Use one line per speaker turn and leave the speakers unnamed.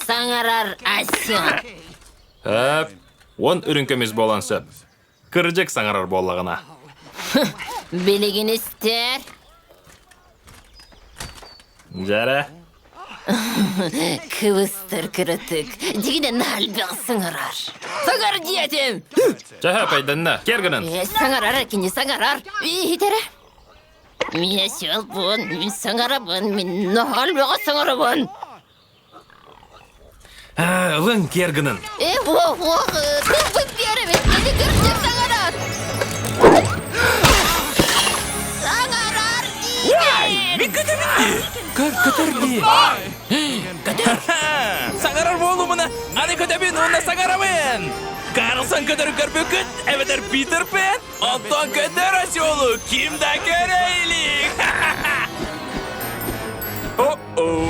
Саҥарар осел.
Эп, уон үрүҥ көмүс буолан сөп. Кырдьык саҥарар буоллаҕына.
Билигин истээр.
Дьэрэ.
Кыбыстар кыратык. Дьигинэн альбеҕ саҥарар. Саҥар диэтим!
Чаһа пайданна. Кер гынан.
Э, саҥарар кини саҥарар. Иһитэрэ. Мин осёлбун, мин саҥарабын, мин альбеҕа саҥарабын.
Ылыҥ киэр гынын.
Э, уох, уох, тылбын биэрэбин, кини кырдьык саҥарар. Саҥарар диибин!
Мин көтөбүн дии!
Көр, көтөр дии!
Көтөр! Саҥарар буолумуна, аны көтөбүн уонна саҥарабын! Карлсон көтөрүн көрбүккүт, эбэтэр Питер Пэн, оттон көтөр осёлу ким да көрө илик! О-о!